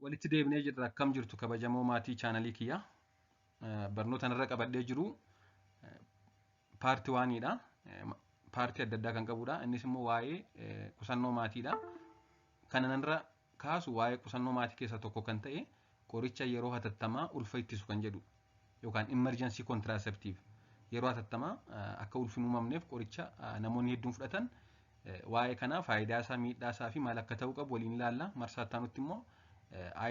Walitti deebinee jirra. Akkam jirtu, kabajamoo maatii chaanalii kiyyaa? Barnoota irra qabadhee jiru part oneiidha. Partii adda addaa kan qabudha. Innis immoo waa'ee qusannoo maatiidha. Kana irra kaasu waa'ee qusannoo maatii keessaa tokko kan ta'e qoricha yeroo hatattamaa ulfa ittisu kan jedhu yookaan emergency contraceptive, yeroo hatattamaa akka ulfi hin uumamneef qoricha namoonni hedduun fudhatan, waa'ee kanaa faayidaa isaa, miidhaa isaa fi maal akka ta'uu qabu waliin ilaalla. Marsaa itti immoo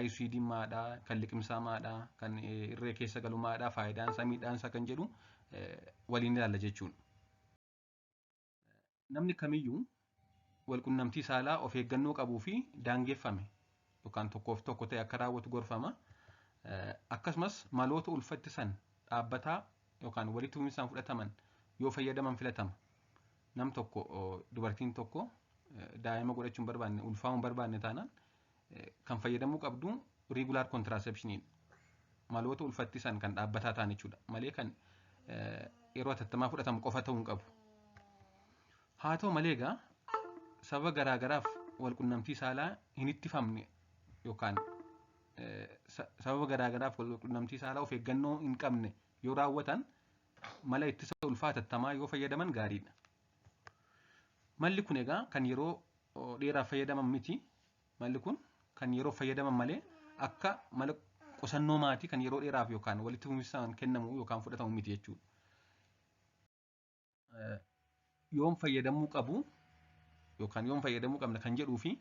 IUCD maadhaa, kan liqimsaa maadhaa, kan irree keessa galu maadhaa, faayidaan isaa, miidhaan isaa kan jedhu waliin ilaalla jechuudha. Namni kamiyyuu walqunnamtii saalaa of eeggannoo qabuu fi daangeffame yookaan tokkoof tokko ta'e akka raawwatu gorfama. Akkasumas maloota ulfa ittisan dhaabbataa yookaan walitti fufinsaan fudhataman yoo fayyadaman filatama. Nam tokko, dubartiin tokko daa'ima godhachuu hin barbaanne, ulfaa'uu hin barbaanne taanaan, kan fayyadamuu qabdu regular contraceptioniidha. Maloota ulfa ittisan kan dhaabbataa ta'an jechuudha. Malee kan yeroo hatattamaa fudhatamu qofa ta'uu hin qabu. Haa ta'u malee egaa, sababa garaagaraaf walqunnamtii saalaa hin ittifamne yookaan sababa garaagaraaf walqunnamtii saalaa of eeggannoo hin qabne yoo raawwatan, mala ittisa ulfaa hatattamaa yoo fayyadaman gaariidha. Malli kun egaa kan yeroo dheeraaf fayyadaman miti. Malli kun kan yeroo fayyadaman malee akka mala qusannoo maatii kan yeroo dheeraaf yookaan walitti fufinsaan kennamu yookaan fudhatamu miti jechuudha. Yoom fayyadamuu qabu yookaan yoom fayyadamuu qabna kan jedhuu fi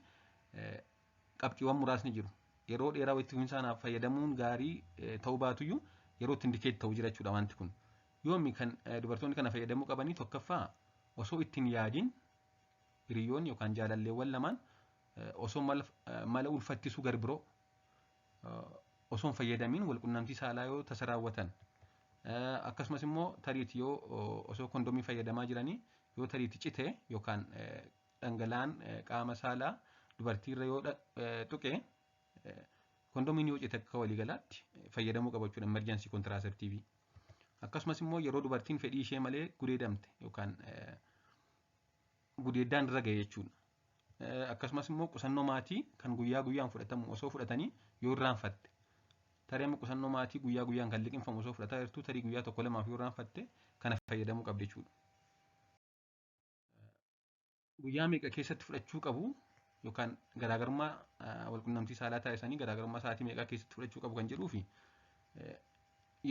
qabxiiwwan muraasni jiru. Yeroo dheeraa walitti fufinsaan fayyadamuun gaarii ta'uu baatuyyuu, yeroo itti indicate ta'u jira jechuudha wanti kun. Yoomi kan dubartoonni kana fayyadamuu qabanii? Tokkoffaa, osoo ittiin yaadin hiriyoonni yookaan jaalalleewwan lamaan osoo mala ulfa ittisuu gar biroo osoo hin fayyadamiin walqunnamtii saalaa yoo tasa raawwatan, akkasumas immoo tariiti yoo osoo kondomii fayyadamaa jiranii yoo tariiti cite yookaan dhangala'aan qaama saalaa dubartiirra yoo tuqe, kondomiin yoo cite, akka waliigalaatti fayyadamuu qaba jechuudha emergency contraceptive. Akkasumas immoo yeroo dubartiin fedhii ishee malee gudeedamte yookaan gudeeddaan irra ga'e jechuudha. Akkasumas immoo qusannoo maatii kan guyyaa guyyaan fudhatamu osoo fudhatanii yoo irraanfatte. Tarii amma qusannoo maatii guyyaa guyyaan kan liqimfamu osoo fudhataa jirtu, tarii guyyaa tokko lamaaf yoo irraanfatte, kana fayyadamuu qabdi jechuudha. Guyyaa meeqa keessatti fudhachuu qabu yookaan garaagarummaa walqunnamtii saalaa taasisanii garaagarummaa sa'aatii meeqaa keessatti fudhachuu qabu kan jedhuu fi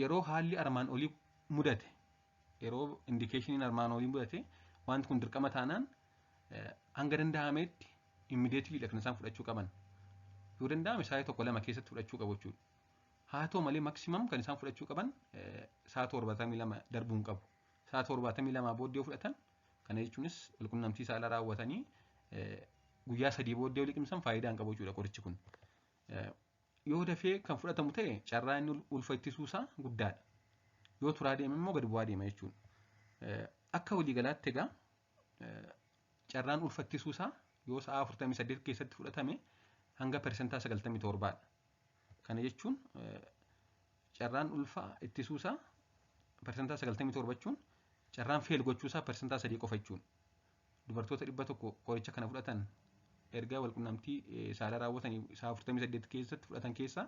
yeroo haalli armaan olii mudate, yeroo indicationiin armaan olii mudate, wanti kun dirqama taanaan, hanga danda'ametti immediatelyidha kan isaan fudhachuu qaban. Yoo danda'ame sa'aatii tokko lama keessatti fudhachuu qabu jechuudha. Haa ta'u malee, maximum kan isaan fudhachuu qaban sa'a 72 darbuu hin qabu. Sa'a 72 booddee yoo fudhatan, kana jechuunis walqunnamtii saalaa raawwatanii guyyaa 3 booddee yoo liqimsan, faayidaa hin qabu jechuudha qorichi kun. Yoo dafee kan fudhatamu ta'e, carraa inni ulfa ittisuu isaa guddaadha. Yoo turaa deeme immoo gadi bu'aa deema jechuudha. Akka waliigalaatti egaa, carraan ulfa ittisuu isaa yoo sa'a 48 keessatti fudhatame hanga 97%dha. Kana jechuun carraan ulfa ittisuu isaa 97% jechuun, carraan fail gochuu isaa 3% qofa jechuudha. Dubartoota 100 qoricha kana fudhatan, erga walqunnamtii saalaa raawwatanii sa'a 48 keessatti fudhatan keessaa,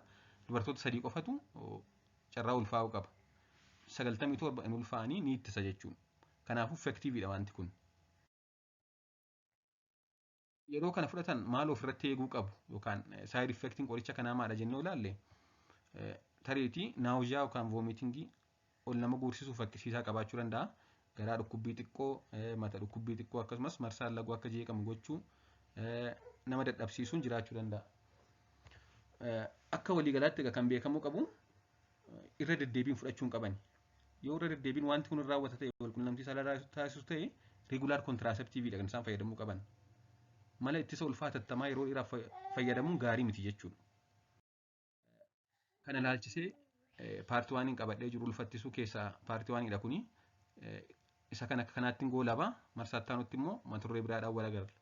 dubartoota sadii qofatu carraa ulfaa'uu qaba. 97 hin ulfaa'anii, ni ittisa jechuudha. Kanaafuu effectiveiidha wanti kun. Yeroo kana fudhatan maal ofirratti eeguu qabu yookaan side effectiin qoricha kanaa maadha jennee ilaalle, tariitii nausea yookaan vomitingii ol nama guursisuuf fakkisiisaa qabaachuu danda'a. Garaa dhukkubbii xiqqoo, mata dhukkubbii xiqqoo, akkasumas marsaan laguu akka jeeqamu gochuu, nama dadhabsiisuun jiraachuu danda'a. Akka waliigalaatti egaa kan beekamuu qabu, irra deddeebiin fudhachuu hin qaban. Yoo irra deddeebiin wanti kun raawwata ta'e, walqunnamtii saalaa taasisu ta'e, regular contraceptiveiidha kan isaan fayyadamuu qaban. Mala ittisa ulfaa hatattamaa yeroo dheeraaf fayyadamuun gaarii miti jechuudha. Kana ilaalchisee part oneiin qabadhee jiru ulfa ittisuu keessaa part oneiidha kuni. Isa kana akka kanaatti goolaba. Marsaa itti aanutti immoo mata duree biraadhaan wal agarra.